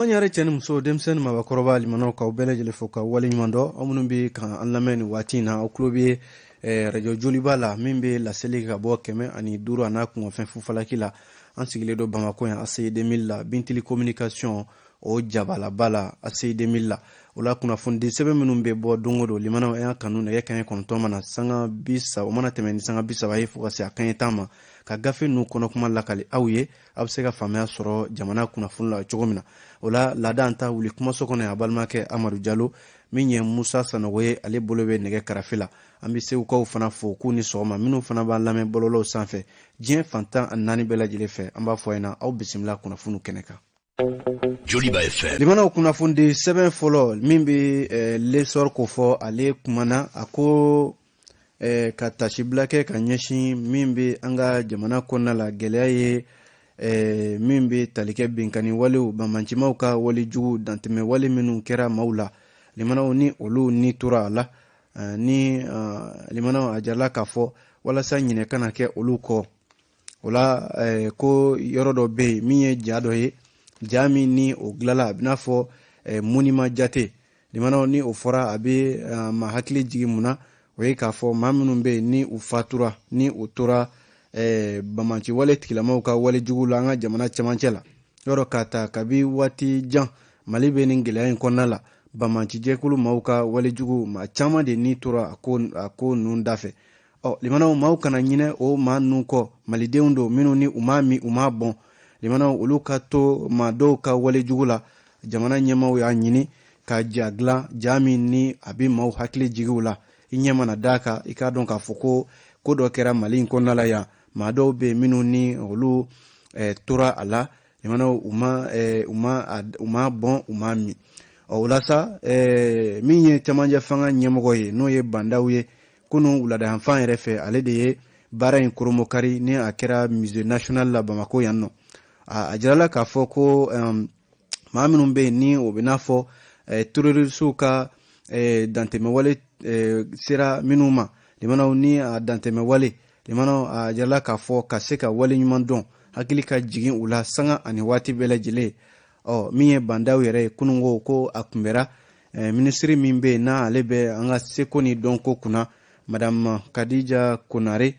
An yɛrɛ cɛ ni muso, denmisɛnnin, mabakɔrɔba, limanaw, k'aw bɛɛ lajɛlen fo ka waleɲuman dɔn. Aw minnu bɛ ka an lamɛn nin waati in na, aw tulo bɛ radio Joliba la min bɛ laseli ka bɔ 105 a n'a kunkanfɛn fufalaki la. An sigilen don Bamakɔ yan, ACI 2000 la, Bintili Communication o jabalaba la, ACI 2000 la. O la, kunnafonidi sɛbɛn minnu bɛ bɔ don o don, limanaw, an y'a kanu nɛgɛ kanɲɛ 9 mana sanga 30, o mana tɛmɛ ni sanga 30 ye fo ka se a kanɲɛ 10 ma, ka gafe ninnu kɔnɔkuma lakali aw ye, aw bɛ se ka faamuya sɔrɔ jamana kunnafoni la cogo min na. O la, laada an ta wuli kumaso kɔnɔ a balimakɛ Amadu Jalo, min ye Musa Sanogo ye, ale bolo bɛ nɛgɛ karafe la. An bɛ Segukaw fana fo k'u ni sɔgɔma. Minnu fana b'an lamɛn bɔlɔlɔw sanfɛ diɲɛ fan 14 bɛɛ lajɛlen fɛ, an b'a fɔ ɲɛna aw bisimila kunnafoniw kɛnɛ kan. Joliba FM. Limanaw, kunnafonidi sɛbɛn fɔlɔ min bɛ L'Essor ko fɔ, ale kumana, a ko ka tasibila kɛ ka ɲɛsin min bɛ an ka jamana kɔnɔna la, gɛlɛya ye min bɛ tali kɛ binkanni walew, banbaancimaw ka wale jugu, dantɛmɛ wale minnu kɛra maaw la, limanaw, ni olu ni tora a la. Ni limanaw, a jirala k'a fɔ walasa ɲinɛ kana kɛ olu kɔ, o la ko yɔrɔ dɔ bɛ yen min ye ja dɔ ye, ja min ni o dilanla a bɛ n'a fɔ monument jate. Limanaw, ni o fɔra, a bɛ maa hakili jigin mun na? O ye k'a fɔ maa minnu bɛ yen ni u fatura, ni u tora banbaanci wale tigilamaw ka wale jugu la an ka jamana cɛmancɛ la. Yɔrɔ k'a ta kabi waati jan, Mali bɛ nin gɛlɛya in kɔnɔna la, banbaanci jɛkulu maaw ka wale jugu, maa caman de ni tora a ko ninnu da fɛ. Ɔ limanaw, maaw kana ɲinɛ o maa ninnu kɔ. Malidenw don minnu ni u m'a min, u m'a bɔn. Limanaw, olu ka to maa dɔw ka wale jugu la, jamana ɲɛmaaw y'a ɲini ka ja dilan, ja min ni a bɛ maaw hakili jigin u la. I ɲɛ mana d'a kan, i k'a dɔn k'a fɔ ko ko dɔ kɛra Mali in kɔnɔna la yan, maa dɔw bɛ yen minnu ni olu tora a la. Limanaw, u ma bɔn, u ma min. Ɔ o la sa, min ye cɛmancɛ fanga ɲɛmɔgɔ ye, n'o ye Bah N'Daw ye, kunun wuladayanfan yɛrɛ fɛ, ale de ye baara in koromokari ni a kɛra Musée national la Bamako yan nɔ. A jirala k'a fɔ ko maa minnu bɛ yen ni o bɛ n'a fɔ terroristew ka dantɛmɛwale sera minnu ma, limanaw, ni a dantɛmɛwale, limanaw, a jirala k'a fɔ ka se ka wale ɲuman dɔn, hakili ka jigin u la sanga ani waati bɛɛ lajɛlen. Ɔ min ye Bah N'Daw yɛrɛ ye, kunun ko a kunbɛra minisiri min bɛ yen n'ale bɛ an ka seko ni dɔnko kunna, Madame Kadija Konare,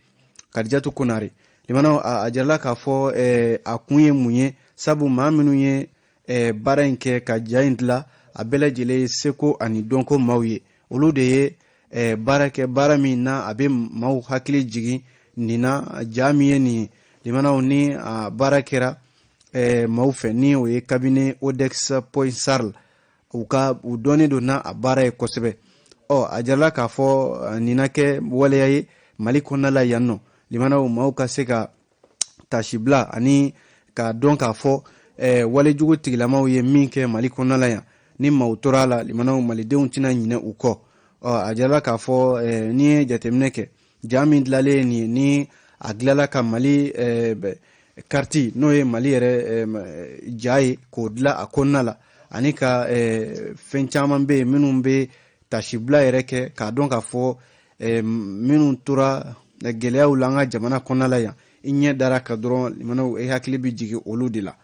Kadijatu Konare. Limanaw, a jirala k'a fɔ a kun ye mun ye, sabu maa minnu ye baara in kɛ ka ja in dilan, a bɛɛ lajɛlen ye seko ani dɔnko maaw ye. Olu de ye baara kɛ, baara min na a bɛ maaw hakili jigin nin na. Ja min ye nin ye, limanaw, ni a baara kɛra maaw fɛ, ni o ye cabinet Odex Point Sarl, u ka u dɔnnen don n'a a baara ye kosɛbɛ. Ɔ a jirala k'a fɔ nin na kɛ waleya ye Mali kɔnɔna la yan nɔ, limanaw, maaw ka se ka tasibila ani k'a dɔn k'a fɔ walejugu tigilamaw ye min kɛ Mali kɔnɔna la yan, ni maaw tora a la, limanaw, malidenw tɛna ɲinɛ u kɔ. Ɔ a jirala k'a fɔ n'i ye jateminɛ kɛ, ja min dilanlen nin ye, ni a dilanla ka Mali carte, n'o ye Mali yɛrɛ ja ye, k'o dilan a kɔnɔna la, ani ka fɛn caman bɛ yen minnu bɛ tasibila yɛrɛ kɛ k'a dɔn k'a fɔ minnu tora gɛlɛyaw la an ka jamana kɔnɔna la yan, i ɲɛ dara ka dɔrɔn, limanaw, e hakili bɛ jigin olu de la.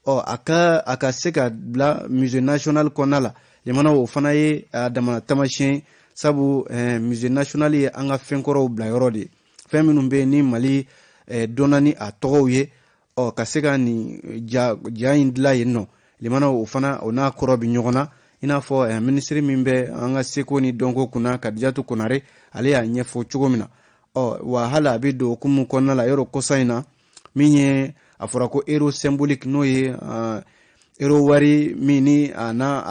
Ɔ a ka se ka bila Musée national kɔnɔna la, limanaw, o fana ye a damana tamasiyɛn, sabu Musée national ye an ka fɛnkɔrɔw bila yɔrɔ de ye, fɛn minnu bɛ yen ni Mali dɔnna ni a tɔgɔw ye. Ɔ ka se ka nin ja ja in dilan yen nɔ, limanaw, o fana o n'a kɔrɔ bɛ ɲɔgɔn na. I n'a fɔ minisiri min bɛ an ka seko ni dɔnko kunna, Kadijatu Konare, ale y'a ɲɛfɔ cogo min na. Ɔ wa hali a bɛ don hukumu kɔnɔna la, yɔrɔ kɔsa in na min ye a fɔra ko euro symbolique, n'o ye euro wari min ni a n'a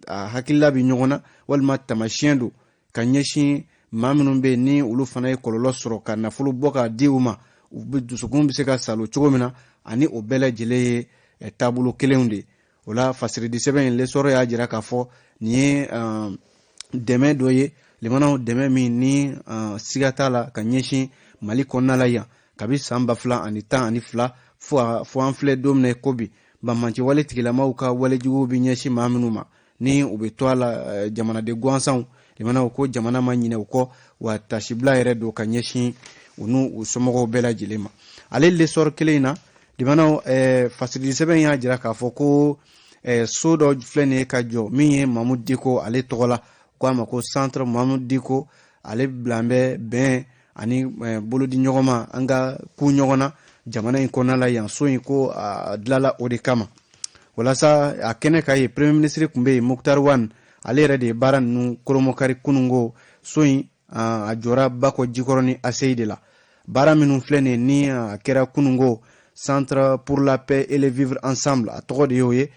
a hakilila bɛ ɲɔgɔn na, walima tamasiyɛn don ka ɲɛsin maa minnu bɛ yen ni olu fana ye kɔlɔlɔ sɔrɔ, ka nafolo bɔ k'a di u ma, u bɛ dusukun bɛ se ka salo cogo min na, ani o bɛɛ lajɛlen ye taabolo kelenw de ye. O la, fasiridi sɛbɛn in L'Essor y'a jira k'a fɔ nin ye dɛmɛ dɔ ye, limanaw, dɛmɛ min ni siga t'a la ka ɲɛsin Mali kɔnɔna la yan kabi san 2012 fo an filɛ don min na ko bi, banbaanci wale tigilamaw ka walejuguw bɛ ɲɛsin maa minnu ma, ni u bɛ to a la jamanaden gansanw, limanaw, ko jamana ma ɲinɛ u kɔ, wa tasibila yɛrɛ don ka ɲɛsin u n'u u somɔgɔw bɛɛ lajɛlen ma. Ale L'Essor kelen in na, limanaw, fasiridi sɛbɛn y'a jira k'a fɔ ko so dɔ filɛ nin ye ka jɔ min ye Mamudu Diko ale tɔgɔ la, u k'a ma ko Centre Mamudu Diko. Ale bilan bɛ bɛn ani bolodi ɲɔgɔn ma, an ka ku ɲɔgɔn na jamana in kɔnɔna la yan. So in ko a dilala o de kama. Walasa a kɛnɛ ka ye, Premier ministre tun bɛ yen, Moctar Ouane, ale yɛrɛ de ye baara ninnu koromokari kunungo. So in a jɔra Bakɔ Jikɔrɔni ACI de la. Baara minnu filɛ nin ni a kɛra kunungo, Centre pour la paix et le vivre ensemble, a tɔgɔ de y'o ye,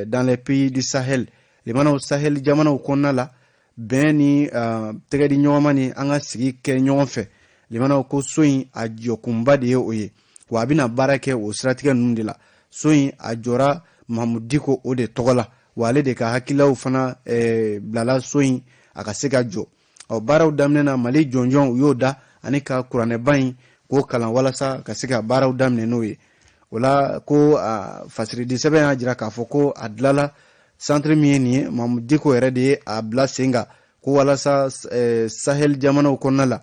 dans les pays du Sahel. Limanaw, Sahel jamanaw kɔnɔna la, bɛn ni tɛgɛ di ɲɔgɔn ma ni an ka sigi kɛ ɲɔgɔn fɛ. Limanaw, ko so in a jɔkunba de ye o ye, wa a bɛna baara kɛ o siratigɛ ninnu de la. So in a jɔra Mahamudu Diko o de tɔgɔ la, wa ale de ka hakililaw fana bilala so in a ka se ka jɔ. Ɔ, baaraw daminɛ na, Mali jɔnjɔn u y'o da ani ka kuranɛba in k'o kalan walasa ka se ka baaraw daminɛ n'o ye. O la ko fasiridi sɛbɛn y'a jira k'a fɔ ko a dilala centre min ye nin ye, Mahamudu Diko yɛrɛ de ye a bila sen kan, ko walasa Sahel jamanaw kɔnɔna la,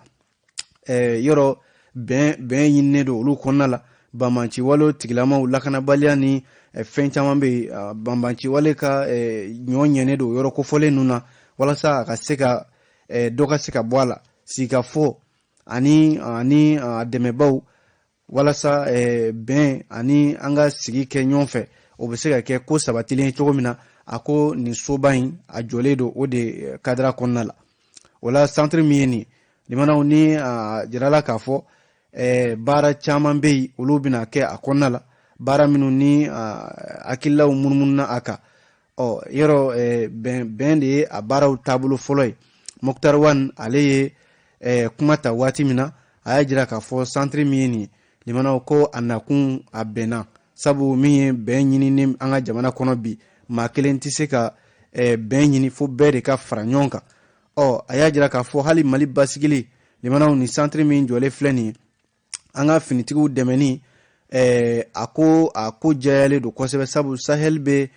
yɔrɔ bɛn ɲininen don olu kɔnɔna la, banbanciwale tigilamaw lakanabaliya ni fɛn caman bɛ yen, banbanciwale ka ɲɔ ɲɛnen don yɔrɔ kofɔlen ninnu na, walasa a ka se ka dɔ ka se ka bɔ a la, sigikafɔ ani a dɛmɛbaw, walasa bɛn ani an ka sigi kɛ ɲɔgɔn fɛ, o bɛ se ka kɛ ko sabatilen ye cogo min na. A ko nin soba in a jɔlen don o de kadira kɔnɔna la. O la, centre min ye nin, limanaw, ni a jirala k'a fɔ baara caman bɛ yen, olu bɛna kɛ a kɔnɔna la, baara minnu ni hakililaw munumununa a kan. Ɔ, yɔrɔ bɛn de ye a baaraw taabolo fɔlɔ ye. Moctar Ouane, ale ye kuma ta waati min na, a y'a jira k'a fɔ centre min ye nin ye, limanaw, ko a nakun a bɛnna, sabu min ye bɛn ɲini ni an ka jamana kɔnɔ bi, maa kelen tɛ se ka bɛn ɲini, fo bɛɛ de ka fara ɲɔgɔn kan. Ɔ, a y'a jira k'a fɔ hali Mali basigili, limanaw, ni centre min jɔlen filɛ nin ye, an ka finitigiw dɛmɛni, a ko jɛyalen don kosɛbɛ, sabu Sahel bɛ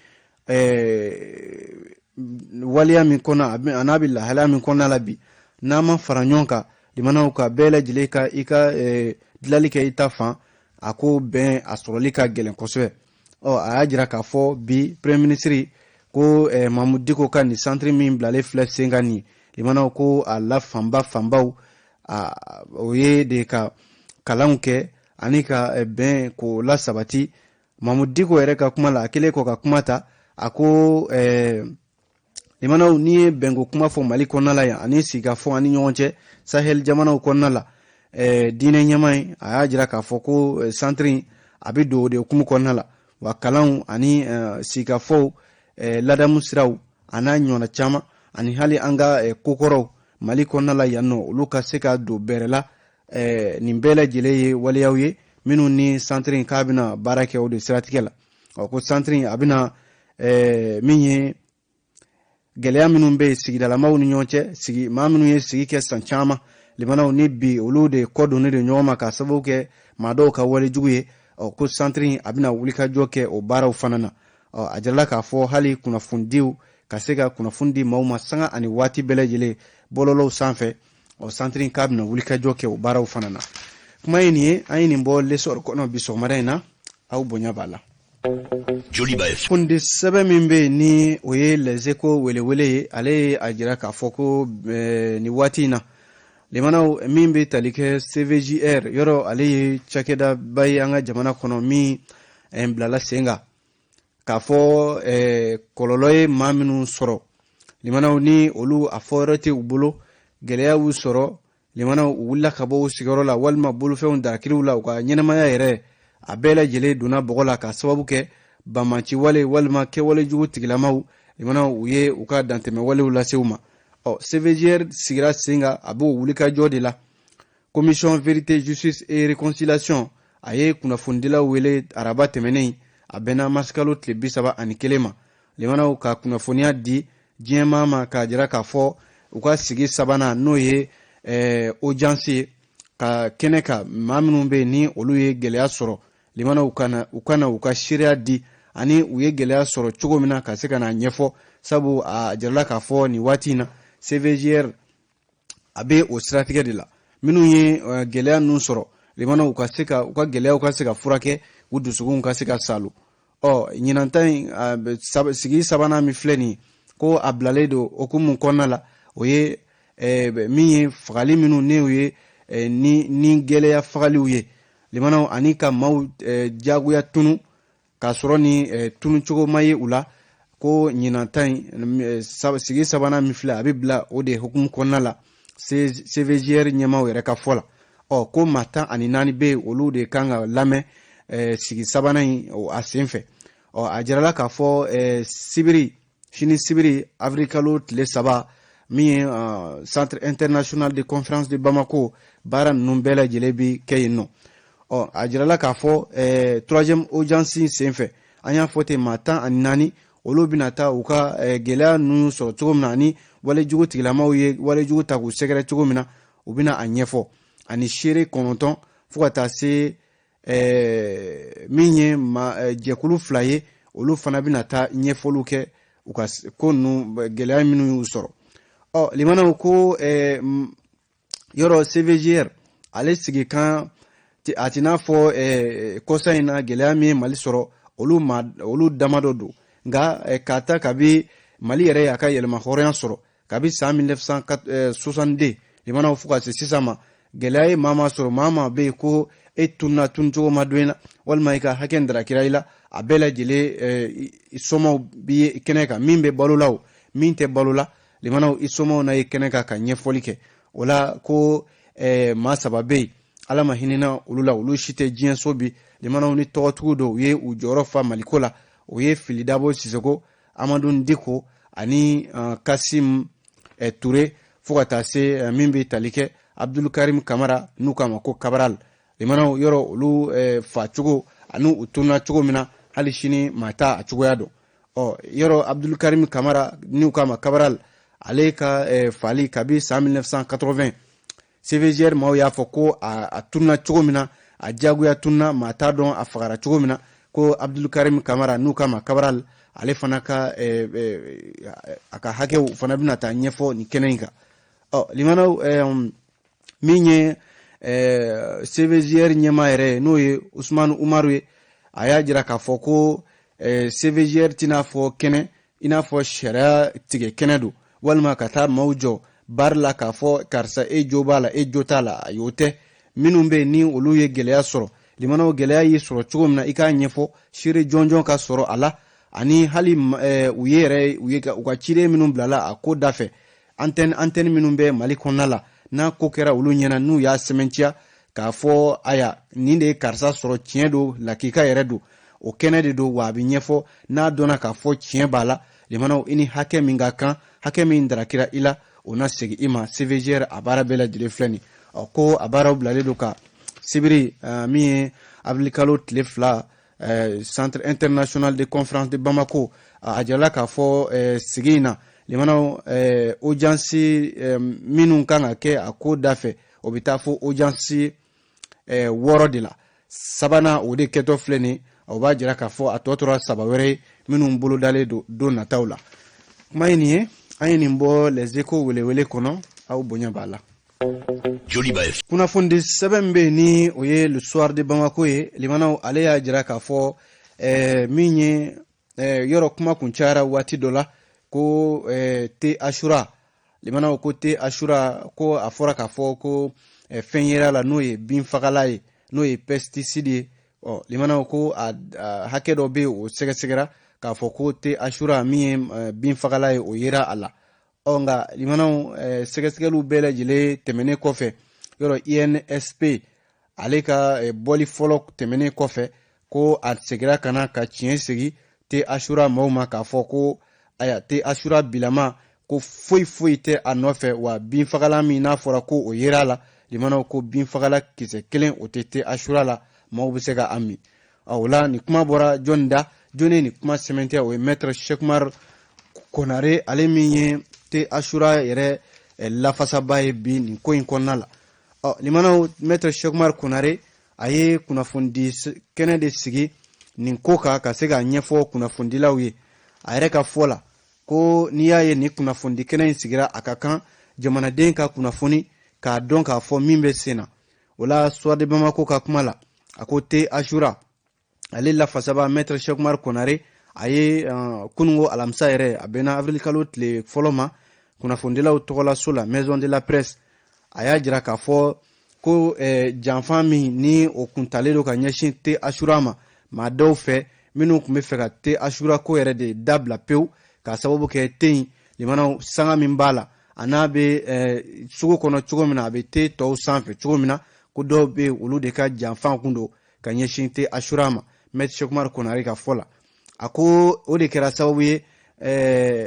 waleya min kɔnɔ, a n'a bɛ lahalaya min kɔnɔna la bi, n'an ma fara ɲɔgɔn kan, limanaw, ka bɛɛ lajɛlen ka i ka dilali kɛ i ta fan, a ko bɛn a sɔrɔli ka gɛlɛn kosɛbɛ. Ɔ, a y'a jira k'a fɔ bi, Premier ministre ko Mahamudu Diko ka nin centre min bilalen filɛ sen kan nin, limanaw, ko a la fanba fanbaw o ye de ka kalanw kɛ ani ka bɛn k'o lasabati. Mahamudu Diko yɛrɛ ka kuma la, a kɛlen kɔ ka kuma ta, a ko limanaw, n'i ye bɛnko kuma fɔ Mali kɔnɔna la yan ani sigikafɔ ani ɲɔgɔn cɛ Sahel jamanaw kɔnɔna la, diinɛ ɲɛmaa in a y'a jira k'a fɔ ko centre in a bɛ don o de hukumu kɔnɔna la, wa kalanw ani sigikafɔw, ladamu siraw a n'a ɲɔgɔnna caman, ani hali an ka kokɔrɔw Mali kɔnɔna la yan nɔ, olu ka se ka don bɛrɛ la. Nin bɛɛ lajɛlen ye waleyaw ye minnu ni centre in k'a bɛna baara kɛ o de siratigɛ la. Ɔ, ko centre in a bɛna min ye, gɛlɛya minnu bɛ yen sigidalamaw ni ɲɔgɔn cɛ, sigi maa minnu ye sigi kɛ san caman, limanaw, ni bi olu de kɔ donnen de ɲɔgɔn ma ka sababu kɛ maa dɔw ka walejugu ye. Ɔ, ko centre in a bɛna wulikajɔ kɛ o baaraw fana na. Ɔ, a jirala k'a fɔ hali kunnafonidiw ka se ka kunnafoni di maaw ma sanga ani waati bɛɛ lajɛlen bɔlɔlɔw sanfɛ. Ɔ, centre in k'a bɛna wulikajɔ kɛ o baaraw fana na. Kuma ye nin ye, an ye nin bɔ L'Essor kɔnɔ bi sɔgɔmada in na. Aw bonya b'a la. Joliba FM. Kundi sɛbɛn min bɛ yen ni o ye Les Échos welewele ye, ale ye a jira k'a fɔ ko nin waati in na, limanaw, min bɛ tali kɛ CVJR yɔrɔ, ale ye cakɛdaba ye an ka jamana kɔnɔ min bilala sen kan k'a fɔ kɔlɔlɔ ye maa minnu sɔrɔ, limanaw, ni olu a fɔ yɔrɔ tɛ u bolo, gɛlɛya y'u sɔrɔ, limanaw, u wulila ka bɔ u sigiyɔrɔ la walima bolofɛnw darakiriw la, u ka ɲɛnamaya yɛrɛ a bɛɛ lajɛlen donna bɔgɔ la ka sababu kɛ banbanci wale walima kɛwale jugu tigilamaw, limanaw, u ye u ka dantɛmɛ walew lase u ma. Ɔ, CVJR sigira sen kan, a b'o wulikajɔ de la. Commission vérité, justice et réconciliation a ye kunnafonidilaw wele araba tɛmɛnen, a bɛnna marisikalo tile 31 ma, limanaw, ka kunnafoniya di diɲɛmaa ma k'a jira k'a fɔ u ka sigi sabanan, n'o ye audience ye ka kɛnɛ kan, maa minnu bɛ yen ni olu ye gɛlɛya sɔrɔ, limanaw, u kana u ka seereya di ani u ye gɛlɛya sɔrɔ cogo min na, ka se ka na ɲɛfɔ, sabu a jirala k'a fɔ nin waati in na, CVJR a bɛ o siratigɛ de la. Minnu ye gɛlɛya ninnu sɔrɔ, limanaw, u ka se ka u ka gɛlɛyaw ka se ka furakɛ, u dusukunw ka se ka salo. Ɔ, ɲinan ta in, sigi sabanan min filɛ nin ye, ko a bilalen don hukumu kɔnɔna la, o ye min ye fagali minnu ne ye ni gɛlɛya fagaliw ye, limanaw, ani ka maaw jagoya tunu k'a sɔrɔ ni tunucogo ma ye u la. Ko ɲinan ta in, sigi sabanan min filɛ, a bɛ bila o de hukumu kɔnɔna la, CVJR ɲɛmaaw yɛrɛ ka fɔ la. Ɔ, ko maa 14 bɛ yen, olu de kan ka lamɛn sigi sabanan in a sen fɛ. Ɔ, a jirala k'a fɔ sibiri, sini sibiri, avril kalo tile 3, min ye Centre international de conférence de Bamako, baara ninnu bɛɛ lajɛlen bi kɛ yen nɔ. Ɔ, a jirala k'a fɔ troisième audience sen fɛ, an y'a fɔ ten, maa 14, olu bɛna taa u ka gɛlɛya ninnu sɔrɔ cogo min na, ani walejugu tigilamaw ye walejugu ta k'u sɛgɛrɛ cogo min na, u bɛna a ɲɛfɔ, ani seere 9, fo ka taa se min ye ma jɛkulu fila ye, olu fana bɛna taa ɲɛfɔliw kɛ u ka ko ninnu, gɛlɛya minnu y'u sɔrɔ. Ɔ, limanaw, ko yɔrɔ CVJR ale sigi kan, a t'i n'a fɔ kɔsa in na gɛlɛya min ye Mali sɔrɔ, olu ma olu damadɔ don. Nka k'a ta kabi Mali yɛrɛ y'a ka yɛlɛma hɔrɔnya sɔrɔ, kabi san 1962, limanaw, fo ka se sisan ma, gɛlɛya ye maa maa sɔrɔ, maa maa bɛ yen ko e tununa tuncogo ma don i la, walima i ka hakɛ darakira i la, a bɛɛ lajɛlen somaw bi kɛnɛ kan, min bɛ balo la o, min tɛ balo la, limanaw, i somaw na ye kɛnɛ kan ka ɲɛfɔli kɛ o la. Ko maa saba bɛ yen, Ala ma hinɛna olu la, olu si tɛ diɲɛ so bi, limanaw, ni tɔgɔtigiw dɔw ye u jɔyɔrɔ fa Maliko la. O ye Fily Dabo Sisoko, Amadu Diko ani Kasim Ture, fo ka taa se min bɛ tali kɛ Abdulkarim Kamara, n'u k'a ma ko Cabral. Limanaw, yɔrɔ olu fa cogo ani u tununa cogo min na, hali sini maa t'a a cogoya dɔn. Ɔ, yɔrɔ Abdulkarim Kamara, n'u k'a ma Cabral, ale ka fali kabi san 1980, CVJR maaw y'a fɔ ko a tununa cogo min na, a jagoya tununa, maa t'a dɔn a fagara cogo min na. Ko Abdulkarim Kamara, n'u k'a ma Cabral, ale fana ka a ka hakɛw fana bɛna taa ɲɛfɔ nin kɛnɛ in kan. Ɔ, limanaw, min ye CVJR ɲɛmaa yɛrɛ ye, n'o ye Usumani Umaru ye, a y'a jira k'a fɔ ko CVJR tɛna fɔ kɛnɛ i n'a fɔ sariya tigɛ kɛnɛ don, walima ka taa maaw jɔ baara la k'a fɔ karisa, e jo b'a la, e jo t'a la. Ayi, o tɛ. Minnu bɛ yen ni olu ye gɛlɛya sɔrɔ, limanaw, gɛlɛya y'i sɔrɔ cogo min na, i k'a ɲɛfɔ, seere jɔnjɔn ka sɔrɔ a la, ani hali u ye yɛrɛ u ye u ka ciden minnu bilala a ko da fɛ, antenne minnu bɛ Mali kɔnɔna la, n'a ko kɛra olu ɲɛna, n'u y'a sɛmɛntiya k'a fɔ aya, nin de ye karisa sɔrɔ, tiɲɛ don, lakika yɛrɛ don, o kɛnɛ de don wa a bɛ ɲɛfɔ. N'a dɔnna k'a fɔ tiɲɛ b'a la, limanaw, i ni hakɛ min ka kan, hakɛ min darakira i la, o na segin i ma. CVJR a baara bɛɛ lajɛlen filɛ nin. Ɔ, ko a baaraw bilalen don ka sibiri min ye avril kalo tile 2, Centre international de conférence de Bamako. A jirala k'a fɔ sigi in na, limanaw, audience minnu kan ka kɛ a ko da fɛ, o bɛ taa fo audience 6 de la. Sabanan, o de kɛtɔ filɛ nin, o b'a jira k'a fɔ a tɔ tora saba wɛrɛ ye minnu bolodalen don don nataw la. Kuma ye nin ye, an ye nin bɔ Les Échos welewele kɔnɔ, aw bonya b'a la. Joliba FM. Kunnafoni sɛbɛn bɛ yen, ni o ye Le Soir de Bamako ye, limanaw, ale y'a jira k'a fɔ min ye yɔrɔ kuma kun cayara waati dɔ la ko thé Achoura, limanaw, ko thé Achoura, ko a fɔra k'a fɔ ko fɛn yera la, n'o ye binfagala ye, n'o ye pesticide ye. Ɔ, limanaw, ko a hakɛ dɔ bɛ yen, o sɛgɛsɛgɛra k'a fɔ ko thé Achoura min ye binfagala ye, o yera a la. Ɔ, nka limanaw, sɛgɛsɛgɛliw bɛɛ lajɛlen tɛmɛnen kɔfɛ, yɔrɔ INSP ale ka bɔli fɔlɔ tɛmɛnen kɔfɛ, ko a seginna ka na ka tiɲɛ segin thé Achoura maaw ma k'a fɔ ko aya, thé Achoura bilama, ko foyi foyi tɛ a nɔfɛ wa. Binfagalan min n'a fɔra ko o yera a la, limanaw, ko binfagala kisɛ kelen o tɛ thé Achoura la, maaw bɛ se ka a min. O la, nin kuma bɔra jɔnni da? Jɔnni ye nin kuma sɛmɛntiya? O ye Maître Cheick Konare, ale min ye thé Achoura yɛrɛ lafasaba ye bi nin ko in kɔnɔna la. Ɔ, limanaw, Maître Cheick Konare, a ye kunnafonidi kɛnɛ de sigi nin ko kan ka se k'a ɲɛfɔ kunnafonidilaw ye. A yɛrɛ ka fɔ la, ko n'i y'a ye nin kunnafonidi kɛnɛ in sigira, a ka kan jamanaden ka kunnafoni k'a dɔn k'a fɔ min bɛ sen na. O la, Soir de Bamako ka kuma la, a ko thé Achoura Ale lafasaba Maître Cheick Oumar Konare, a ye kunungo alamisa yɛrɛ, a bɛnna avril kalo tile fɔlɔ ma, kunnafonidilaw tɔgɔlaso la, Maison de la Presse, a y'a jira k'a fɔ ko janfa min ni o kuntalen don ka ɲɛsin thé Achoura ma, maa dɔw fɛ minnu tun bɛ fɛ ka thé Achoura ko yɛrɛ de dabila pewu, k'a sababu kɛ thé in limanaw sanga min b'a la, a n'a bɛ sugu kɔnɔ cogo min na, a bɛ thé tɔw sanfɛ cogo min na, ko dɔw bɛ yen, olu de ka janfa kun don ka ɲɛsin thé Achoura ma. Maître Cheick Oumar Konare ka fɔ la, a ko o de kɛra sababu ye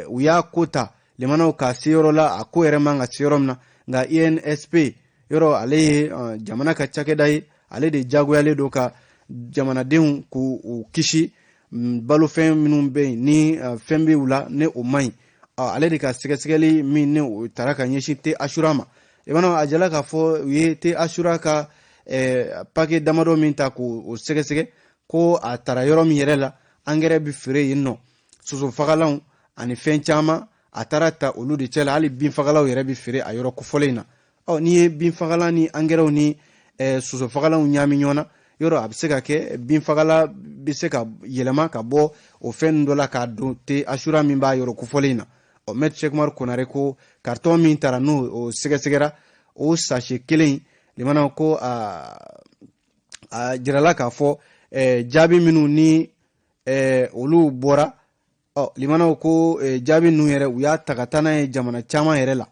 u y'a ko ta limanaw ka se yɔrɔ la, a ko yɛrɛ man ka se yɔrɔ min na. Nka INSP yɔrɔ, ale ye jamana ka cakɛda ye, ale de jagoyalen don ka jamanadenw k'u kisi balofɛn minnu bɛ yen ni fɛn bɛ u la ni o man ɲi. Ale de ka sɛgɛsɛgɛli min ni o taara ka ɲɛsin thé Achoura ma, i b'a a jala k'a fɔ u ye thé Achoura ka paquet damadɔ min ta k'o sɛgɛsɛgɛ, ko a taara yɔrɔ min yɛrɛ la, angɛrɛ bɛ feere yen nɔ, sosofagalanw ani fɛn caman, a taara ta olu de cɛ la. Hali binfagalanw yɛrɛ bɛ feere a yɔrɔ kofɔlen in na. Ɔ, n'i ye binfagalan ni angɛrɛw ni sosofagalanw ɲaami ɲɔgɔn na, yɔrɔ a bɛ se ka kɛ binfagala bɛ se ka yɛlɛma ka bɔ o fɛn dɔ la k'a don thé Achoura min b'a yɔrɔ kofɔlen in na. Ɔ, Maître Cheick Oumar Konare ko carton min taara, n'o o sɛgɛsɛgɛra, o sachet kelen limana, ko a jirala k'a fɔ jaabi minnu ni olu bɔra, ɔ, limanaw, ko jaabi ninnu yɛrɛ, u y'a ta ka taa n'a ye jamana caman yɛrɛ la.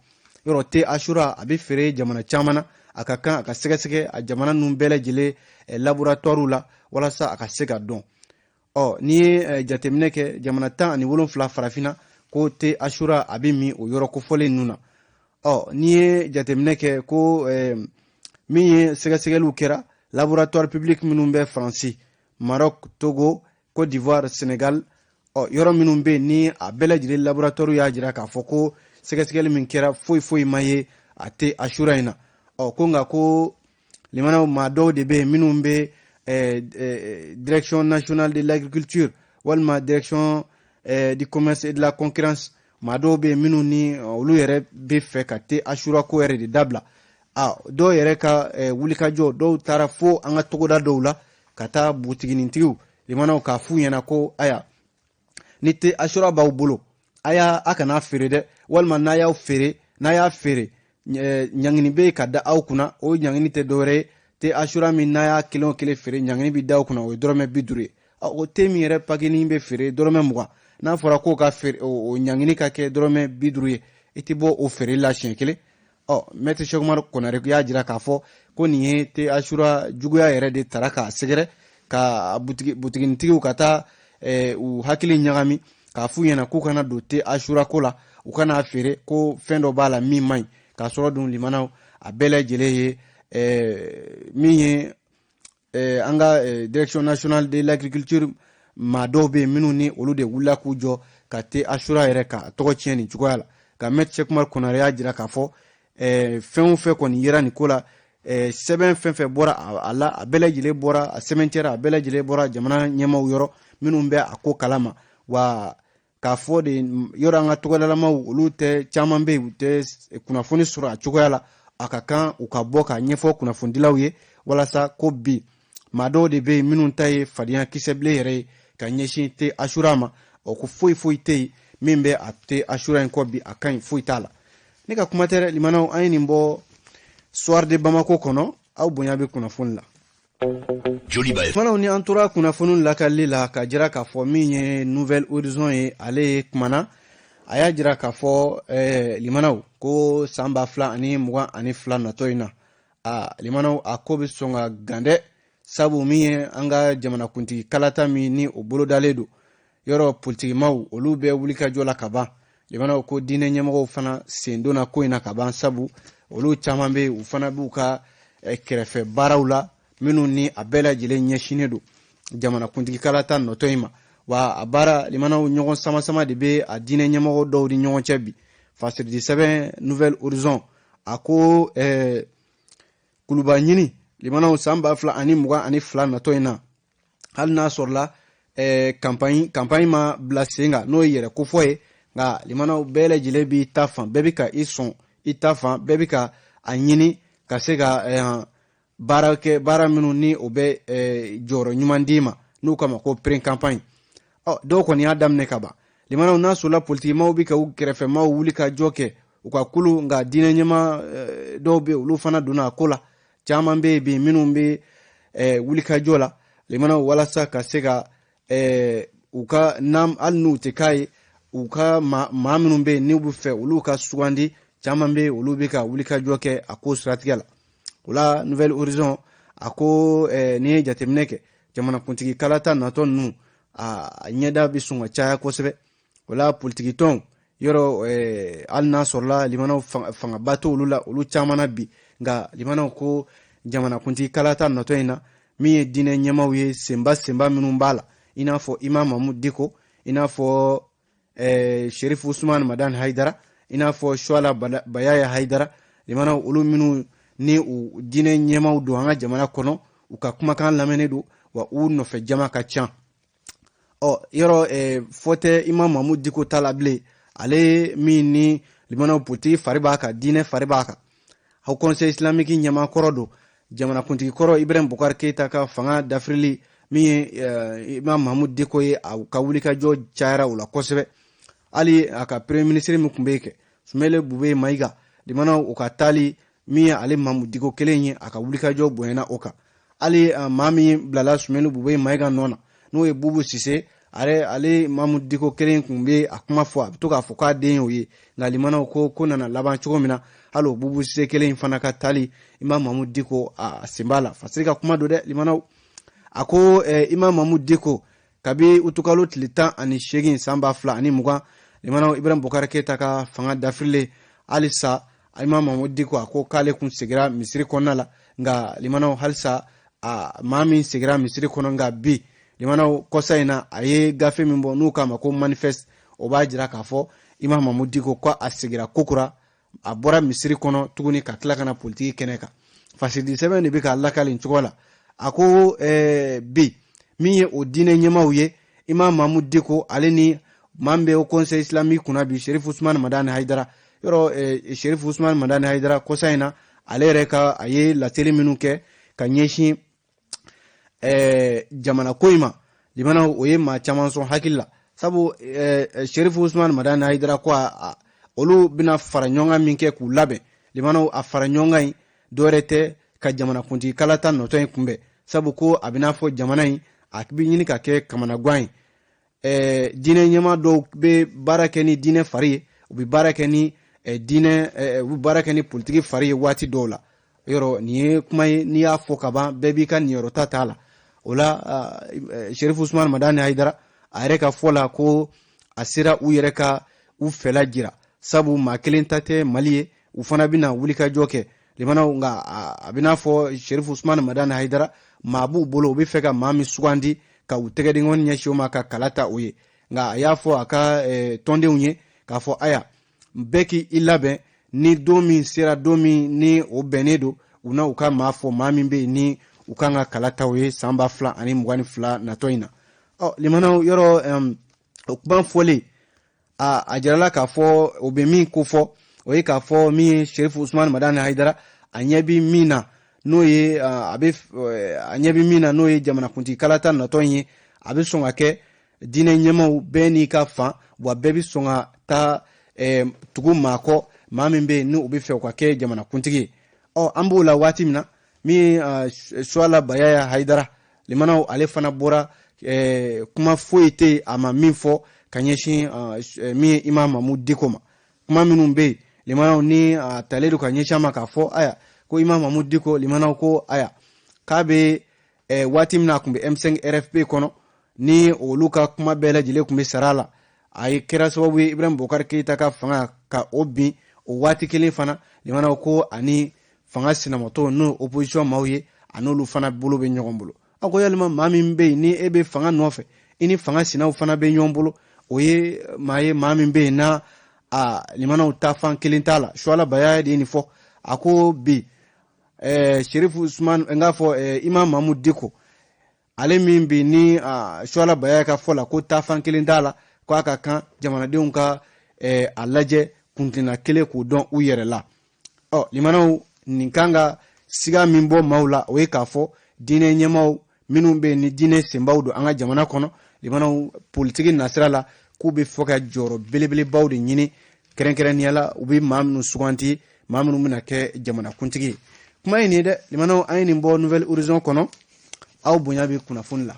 Yɔrɔ thé Achoura a bɛ feere jamana caman na, a ka kan a ka sɛgɛsɛgɛ a jamana ninnu bɛɛ lajɛlen laboratoire la walasa a ka se ka dɔn. Ɔ, n'i ye jateminɛ kɛ, jamana 17 farafinna, ko thé Achoura a bɛ min o yɔrɔ kofɔlen ninnu na. Ɔ, n'i ye jateminɛ kɛ, ko min ye sɛgɛsɛgɛliw kɛra laboratoire public minnu bɛ Faransi, Maroc, Togo, Côte d'Ivoire, Sénégal, ɔ, yɔrɔ minnu bɛ yen ni a bɛɛ lajɛlen laboratoire y'a jira k'a fɔ ko sɛgɛsɛgɛli min kɛra, foyi foyi ma ye a thé Achoura in na. Ɔ, ko nka ko limanaw, maa dɔw de bɛ yen minnu bɛ Direction nationale de l'agriculture walima Direction du commerce et de la concurrence, maa dɔw bɛ yen minnu ni olu yɛrɛ bɛ fɛ ka thé Achoura ko yɛrɛ de dabila. A dɔw yɛrɛ ka wulikajɔ, dɔw taara fo an ka togoda dɔw la ka taa butiginintigiw limanaw k'a f'u ɲɛna ko aya, ni thé Achoura b'aw bolo, a y'a a kana feere dɛ, walima n'a y'aw feere, n'a y'a feere, ɲangini bɛ ka da aw kunna. O ɲangini tɛ dɔwɛrɛ ye, thé Achoura min n'a y'a kelen o kelen feere, ɲangini bɛ da aw kunna, o ye dɔrɔmɛ 50 ye. O thé min yɛrɛ pakinin bɛ feere dɔrɔmɛ 20, n'a fɔra k'o ka feere, o ɲangini ka kɛ dɔrɔmɛ 50 ye, i tɛ bɔ o feere la siɲɛ kelen. Ɔ, Maître Cheick Oumar Konare y'a jira k'a fɔ ko nin ye thé Achoura juguya yɛrɛ de tara k'a sɛgɛrɛ, ka butiginitigiw ka taa u hakili ɲagami, k'a f'u ɲɛna k'u kana don thé Achoura ko la, u kana feere, ko fɛn dɔ b'a la min man ɲi, k'a sɔrɔ dun limanaw, a bɛɛ lajɛlen ye min ye an ka Direction nationale de l'agriculture maa dɔw bɛ yen minnu ni olu de wulila k'u jɔ ka thé Achoura yɛrɛ ka tɔgɔ tiɲɛ nin cogoya la. Nka Maître Cheick Oumar Konare y'a jira k'a fɔ fɛn o fɛn kɔni yera nin ko la, sɛbɛn fɛn fɛn bɔra a la, a bɛɛ lajɛlen bɔra, a sɛbɛntiya, a bɛɛ lajɛlen bɔra jamana ɲɛmaaw yɔrɔ minnu bɛ a ko kalama. Wa k'a fɔ de, yɔrɔ an ka togodalamaw, olu tɛ, caman bɛ yen, u tɛ kunnafoni sɔrɔ a cogoya la, a ka kan u ka bɔ k'a ɲɛfɔ kunnafonidilaw ye, walasa ko bi maa dɔw de bɛ yen minnu ta ye fadenya kisɛbilen yɛrɛ ye ka ɲɛsin thé Achoura ma. O ko foyi foyi tɛ yen min bɛ a thé Achoura in kɔ bi, a ka ɲi, foyi t'a la. Ne ka kuma tɛ dɛ, limanaw, an ye nin bɔ Soir de Bamako kɔnɔ. Aw bonya bɛ kunnafoni la. Joliba. Limanaw, ni an tora kunnafoni lakalili la, ka jira k'a fɔ min ye Nouvel Horizon ye, ale ye kumana, a y'a jira k'a fɔ limanaw, ko san 2022 natɔ in na, a limanaw, a ko bɛ sɔn ka gan dɛ, sabu min ye an ka jamanakuntigi kalata min ni o bolodalen don, yɔrɔ politikimaw olu bɛ wulikajɔ la ka ban. Limanaw, ko diinɛ ɲɛmɔgɔw fana sen donna ko in na ka ban, sabu olu caman bɛ yen, u fana b'u ka kɛrɛfɛ baaraw la minnu ni a bɛɛ lajɛlen ɲɛsinnen don jamanakuntigi kalata nɔtɔ in ma. Wa a baara limanaw, ɲɔgɔn sama sama de bɛ a diinɛ ɲɛmɔgɔ dɔw ni ɲɔgɔn cɛ bi. Fasiridi sɛbɛn Nouvel Horizon, a ko kuluba ɲini limanaw, san 2022 natɔ in na, hali n'a sɔrɔla campagne ma bila sen kan, n'o ye yɛrɛ kofɔ ye, nka limanaw, bɛɛ lajɛlen b'i ta fan, bɛɛ bɛ ka i sɔn i ta fan, bɛɛ bɛ ka a ɲini ka se ka baara kɛ, baara minnu ni o bɛ jɔyɔrɔ ɲuman d'i ma, n'o ye jamana ɲɛmaaya ye. Ɔ, limanaw, n'u k'a ma ko pré-campagne. Ɔ, dɔw kɔni y'a daminɛ ka ban. Limanaw, n'a sɔrɔla politikimaw bɛ ka u kɛrɛfɛmaw wuli ka jɔ kɛ u ka kulu, nka diinɛ ɲɛmaa dɔw bɛ, olu fana donna a ko la. Caman bɛ yen bi minnu bɛ wulikajɔ la, limanaw, walasa ka se ka u ka nam, hali n'u tɛ k'a ye, u ka maa minnu bɛ yen n'u bɛ fɛ olu ka sugandi. Caman bɛ yen, olu bɛ ka wulikajɔ kɛ a ko siratigɛ la. O la, Nouvel Horizon a ko n'i ye jateminɛ kɛ, jamanakuntigi kalata natɔ ninnu, a ɲɛda bɛ sɔn ka caya kosɛbɛ. O la, politikitɔnw yɔrɔ, hali n'a sɔrɔla limanaw fangaba t'olu la, olu caman na bi, nka limanaw ko jamanakuntigi kalata natɔ in na, min ye diinɛ ɲɛmaaw ye, senba senba minnu b'a la, i n'a fɔ Imam Mahmoud Dicko, i n'a fɔ Sherif Usman Madani Haidara, i n'a fɔ Suala Bayaya Haidara, limanaw, olu minnu ni u diinɛ ɲɛmaaw don an ka jamana kɔnɔ, u ka kumakan lamɛnnen don, wa u nɔfɛ jama ka ca. Ɔ, yɔrɔ fɔ tɛ Imam Mahmoud Dicko ta la bilen, ale min ni limanaw politiki fari b'a kan, diinɛ fari b'a kan, Haut Conseil islamique ɲɛmaa kɔrɔ don. Jamanakuntigi kɔrɔ Ibrahim Boubacar Keita ka fanga dafirili, min ye Imam Mahmoud Dicko ye, a ka wulikajɔ cayara o la kosɛbɛ. Hali a ka premier ministre min tun bɛ kɛ, Soumeylou Boubèye Maïga, limanaw, o ka taali, min ye ale Mahmoud Dicko kelen ye, a ka wulikajɔ bonyana o kan. Hali maa min bilala Soumeylou Boubèye Maïga nɔ na, n'o ye Boubou Cissé, ale Mahmoud Dicko kelen tun bɛ a kuma fɔ, a bɛ to k'a fɔ k'a den y'o ye. Nka limanaw, ko nana laban cogo min na, hali o Boubou Cissé kelen in fana ka taali, Imam Mahmoud Dicko a sen b'a la. Fasiri ka kuma don dɛ. Limanaw, a ko Imam Mahmoud Dicko, kabi utukalo tile 18 san 2020, limanaw, Ibrahim Boubacar Keita ka fanga dafirilen, halisa Imam Mahmoud Dicko a ko k'ale kun segira misiri kɔnɔna la. Nka limanaw, halisa a maa min segira misiri kɔnɔ, nka bi limanaw, kɔsa in na, a ye gafe min bɔ n'u k'a ma ko manifeste, o b'a jira k'a fɔ Imam Mahmoud Dicko ko a segira kokura, a bɔra misiri kɔnɔ tuguni ka tila ka na politiki kɛnɛ kan. Fasidi sɛbɛn de bɛ k'a lakali nin cogo la. A ko bi, min ye o diinɛ ɲɛmaaw ye, Imam Mahmoud Dicko, ale ni maa min bɛ Haut Conseil islamique kunna bi, Sherif Usman Madani Haidara. Yɔrɔ Sherif Usman Madani Haidara, kɔsa in na, ale yɛrɛ ka a ye laseli minnu kɛ ka ɲɛsin jamana ko in ma, limanaw, o ye maa caman sɔn hakili la, sabu Sherif Usman Madani Haidara ko a olu bɛna fara ɲɔgɔn kan min kɛ k'u labɛn, limanaw, a fara ɲɔgɔn kan in dɔwɛrɛ tɛ ka jamanakuntigi kalata nɔtɔ in kunbɛn, sabu ko a bɛna fɔ jamana in a bɛ ɲini ka kɛ kamanagan ye. Diinɛ ɲɛmaa dɔw bɛ baara kɛ ni diinɛ fari ye, u bɛ baara kɛ ni diinɛ, u bɛ baara kɛ ni politiki fari ye waati dɔw la. Yɔrɔ nin ye kuma ye, n'i y'a fɔ ka ban, bɛɛ b'i ka niyɔrɔ ta t'a la. O la, Sherif Usman Madani Haidara, a yɛrɛ ka fɔ la, ko a sera u yɛrɛ ka u fɛla jira, sabu maa kelen ta tɛ Mali ye, u fana bɛna wulikajɔ kɛ, limanaw. Nka a bɛna fɔ Sherif Usman Madani Haidara, maa b'u bolo, u bɛ fɛ ka maa min sugandi ka u tɛgɛdenkɔni ɲɛsin o ma ka kala ta o ye. Nka a y'a fɔ a ka tɔndenw ye k'a fɔ aya, bɛɛ k'i labɛn, ni don min sera, don min ni o bɛnnen don, u na u ka maa fɔ, maa min bɛ yen ni u kan ka kala ta o ye san 2022 natɔ in na. Ɔ, limanaw, yɔrɔ o kuma fɔlen, a jirala k'a fɔ o bɛ min ko fɔ, o ye k'a fɔ min ye Sherif Usman Madani Haidara, a ɲɛ bɛ min na, n'o ye a bɛ a ɲɛ bɛ min na, n'o ye jamanakuntigi kalata natɔ in ye, a bɛ sɔn ka kɛ diinɛ ɲɛmaaw bɛɛ n'i ka fan, wa bɛɛ bɛ sɔn ka taa tugu maa kɔ, maa min bɛ yen ni u bɛ fɛ u ka kɛ jamanakuntigi ye. Ɔ, an b'o la waati min na, min ye Suala Bayaya Haidara, limanaw, ale fana bɔra, kuma foyi tɛ yen a ma min fɔ ka ɲɛsin min ye Imam Mahmoud Dicko ma. Kuma minnu bɛ yen, limanaw, ni a talen don ka ɲɛsin a ma k'a fɔ aya ko Imam Mahmoud Dicko, limanaw, ko aya k'a bɛ waati min na a tun bɛ M5 RFP kɔnɔ, ni olu ka kuma bɛɛ lajɛlen tun bɛ sara a la, a ye kɛra sababu ye Ibrahim Boubacar Keita ka fanga ka o bin. O waati kelen fana, limanaw, ko ani fanga sinamatɔw, n'o opposition maaw ye, a n'olu fana bolo bɛ ɲɔgɔn bolo. A ko yalima maa min bɛ yen ni e bɛ fanga nɔfɛ, i ni fanga sinaw fana bɛ ɲɔgɔn bolo, o ye maa ye, maa min bɛ yen n'a a limanaw ta fan kelen t'a la. Suala Bayaya de ye nin fɔ. A ko bi Sherif Usman, n k'a fɔ Imam Mahmoud Dicko, ale min bi ni Suala Bayaya ka fɔ la ko taafan kelen t'a la, ko a ka kan jamanadenw ka a lajɛ kuntilenna kelen k'o dɔn u yɛrɛ la. Ɔ, limanaw, nin kan ka siga min bɔ maaw la, o ye k'a fɔ diinɛ ɲɛmaaw Minnu bɛ yen ni diinɛ senbaw don an ka jamana kɔnɔ, limanaw, politiki nasira la, k'u bɛ fɛ ka jɔyɔrɔ belebelebaw de ɲini, kɛrɛnkɛrɛnnenya la u bɛ maa minnu suganti, maa minnu bɛna kɛ jamanakuntigi ye. Kuma ye nin ye dɛ, limanaw, an ye nin bɔ Nouvel Horizon kɔnɔ. Aw bonya bɛ kunnafoni la,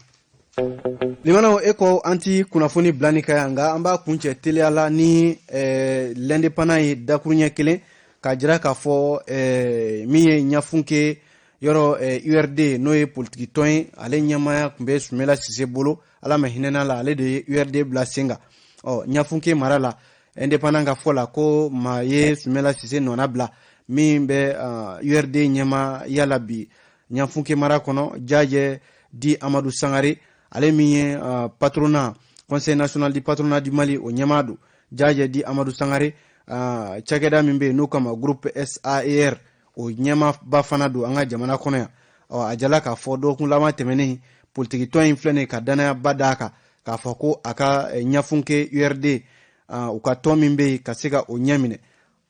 limanaw. E ko an ti kunnafoni bila nin kan yan, nka an b'a kuncɛ teliya la ni L'Indépendant ye, dakuruɲɛ kelen k'a jira k'a fɔ min ye Ɲafunke yɔrɔ URD, n'o ye politiki tɔn ye, ale ɲɛmaaya tun bɛ Sumela Sise bolo, Ala ma hinɛna la, ale de ye URD bila sen kan. Ɔ Ɲafunke mara la, Indépendant ka fɔ la, ko maa ye Sumela Sise nɔna bila min bɛ URD ɲɛmaaya la bi Ɲafunke mara kɔnɔ, Jajɛ dit Amadu Sangare, ale min ye patronat, Conseil national du patronat du Mali, o ɲɛmaa don. Jajɛ dit Amadu Sangare, cakɛda min bɛ yen n'o kama groupe SAER, o ɲɛmaaba fana don an ka jamana kɔnɔ yan. Ɔ a jala k'a fɔ dɔgɔkun laban tɛmɛnen, politiki tɔn in filɛ nin ye ka danayaba d'a kan k'a fɔ ko a ka Ɲafunke URD, u ka tɔn min bɛ yen, ka se ka o ɲɛ minɛ.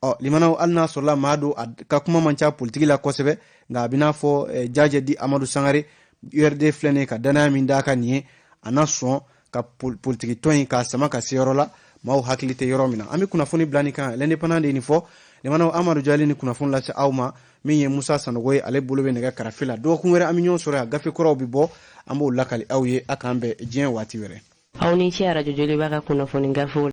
Ɔ limanaw, hali n'a sɔrɔla maa don a ka kuma man ca politiki la kosɛbɛ, nka a bɛna fɔ Jajɛ dit Amadu Sangare, URD filɛ nin ye ka danaya min d'a kan nin ye, a na sɔn ka politiki tɔn in k'a sama ka se yɔrɔ la maaw hakili tɛ yɔrɔ min na. An bɛ kunnafoni bila nin kan. L'Indépendant de ye nin fɔ. Limanaw, Amadu Jali ni kunnafoni lase aw ma. Min ye Musa Sanogo ye, ale bolo bɛ nɛgɛ karafe la. Dɔgɔkun wɛrɛ an bɛ ɲɔgɔn sɔrɔ yan, gafe kuraw bɛ bɔ, an b'o lakali aw ye. A k'an bɛn diɲɛ waati wɛrɛ. Aw ni ce Arajo Joliba ka kunnafoni gafew.